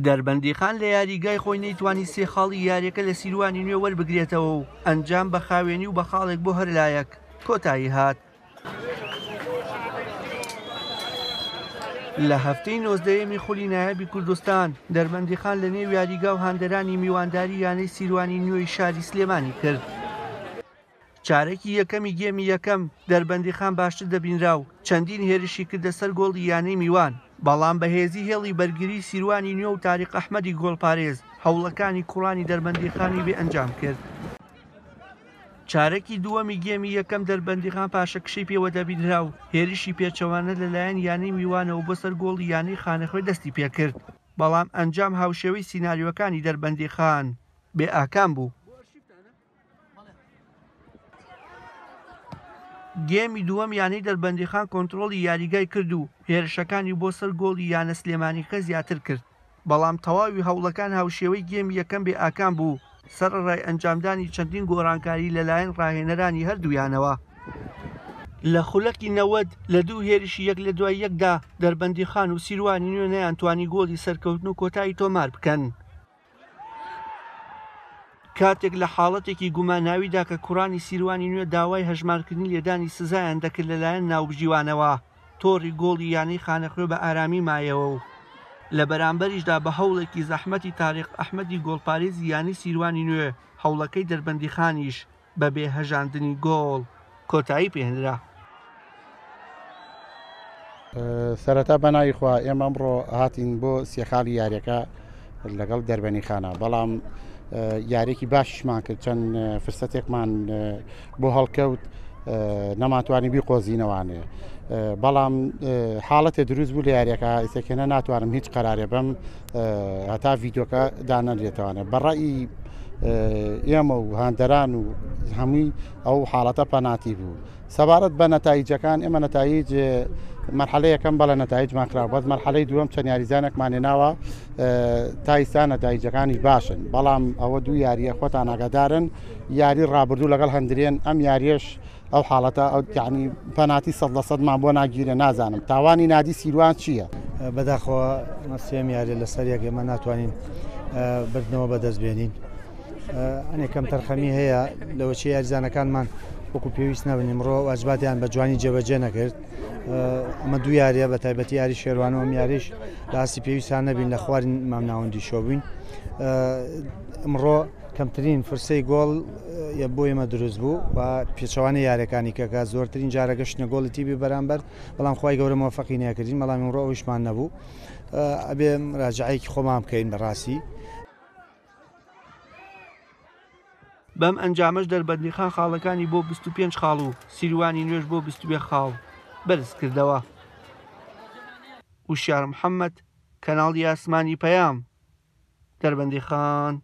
دەربەندیخان لە یاریگای خۆی نەیتوانی سێ خاڵی یاریەکە لە سیروانی نوێ وەربگرێتەوە و ئەنجام بە خاوێنی و بە خاڵێک بۆ هەر لایەک کۆتایی هات. لە هەفتەی نۆزدەیەمی خولی نایابی کوردستان، دەربەندیخان لە نێو یاریگا و هاندەرانی میوانداری یانەی سیروانی نوێی شاری سلێمانی کرد. چارەکی یەکەمی گێمی یەکەم، دەربەندیخان باشتر دەبینرا و چەندین هێرشی کردە سەر گۆڵی یانەی میوان، بەڵام بەهێزی هێڵی بەرگری سیروانی نوێ و تاریق ئەحمەدی گۆڵپارێز هەوڵەکانی کوڕانی دەربەندیخانی بێ ئەنجام کرد. چارەکی دووەمی گێمی یەکەم دەربەندیخان پاشەکشەی پێوە دەبینرا و هێرشی پێچەوانە لەلایەن یانەی میوانەوە بۆ سەر گۆڵی یانەی خانەخوێ دەستی پێکرد، بەڵام ئەنجام هاوشێوەی سیناریۆکانی دەربەندیخان بێ ئاکام بوو. گێمی دووەم یانەی دەربەندیخان کۆنترۆڵی یاریگای کرد و هێرشەکانی بۆ سەر گۆڵی یانە سلێمانییەکە زیاتر کرد، بەڵام تەواوی هەوڵەکان هاوشێوەی گێمی یەکەم بێ ئاکام بوو، سەرەڕای ئەنجامدانی چەندین گۆڕانکاری لەلایەن ڕاهێنەرانی هەردوو یانەوە. لە خولەکی 90 لە دوو هێرشی یەک لە دوای یەکدا دەربەندیخان و سیروانی نوێ نەیانتوانی گۆڵی سەرکەوتن و کۆتایی تۆمار بکەن. کاتێک لە حاڵەتێکی گوماناویدا کە کوڕانی سیروانی نوێ داوای هەژمارکردنی لێدانی سزایان دەکرد لەلایەن ناوبژیوانەوە، تۆڕی گۆڵی یانەی خانەخوێ بە ئارامی مایەوە و لە بەرامبەریشدا بە هەوڵێکی زەحمەتی تاریق ئەحمەدی گۆڵپارێزی یانەی سیروانی نوێ هەوڵەکەی دەربەندیخانیش بەبێ هەژاندنی گۆڵ کۆتایی پێهێنرا. سەرەتا بە ناوی خوا ئێمە ئەمڕۆ هاتین بۆ سێ خاڵی یاریەکە لەگەڵ دەربەنی خانە بەڵام یاریێکی باشیشمان کرد چەند فرسەتێکمان بۆ هەڵکەوت نەماتوانی بیقۆزینەوانێ بەڵام حاڵەتێ دروست بوو لە یاریەکە ئیسەکەنە ناتوانم هیچ قەرارێ بم هەتا ڤیدۆکە دانەنرێتوانێ بەڕئی ئێمە و هاندەران و هەمووی ئەو حاڵەتە پەناتی بوو سەبارەت بە نەتایجەکان ئێمە نەتایج مەرحەلە یەکەم بەڵێ نەتایجمان خراپ بەس مەرحەلەی دووەم چەند یاریزانێکمان هێناوە تا ئیستا نەتایجەکانی باشن بەڵام ئەوە دوو یاریە خۆتان ئاگادارن یاری ڕابردوو لەگەڵ هەندرێن ئەم یاریەش ئەو حاڵەتە ئەو یعنی پەناتی سەد لە سەدمان بۆ ناگیرێ نازانم تاوانی نادی سیروان چییە؟ بەداخەوە سێم یاریە لەسەر یەک ئێمە ناتوانین بردنەوە بەدەست بێنین. ئەنێ کەم تەرخەمی هەیە لەوەچی یاریزانەکانمان وەکو پێویست نەبن ئمڕۆ واجباتیان بە جوانی جێبەجێ نەکرد ئەمە دوو یاریە بە تایبەتی یاری شێروانەوە یاریش لە ئاستی پێویستان نەبین لە خوارین مامناوەندی شۆ بووین ئمڕۆ کەمترین فرسەی گۆڵ بۆ ئێمە دروست بوو و پێچەوانە یارەکانی کەکە زۆرترین جارە گەشتنە گۆڵی تیبی بەرامبەر بەڵام خی گەورە مۆفقی نەکردین بەڵام ئمڕۆ ئەویشمان نەبوو ئەبێ مراجعەیەکی خۆمان بکەین بەڕاستی. بەم ئەنجامەش دەربەندیخان خاڵەکانی بۆ 25 خاڵ و سیروانی نوێش بۆ 21 خاڵ بەرزکردەوە. وشیار محەممەد، کەناڵی ئاسمانی پەیام، دەربەندیخان.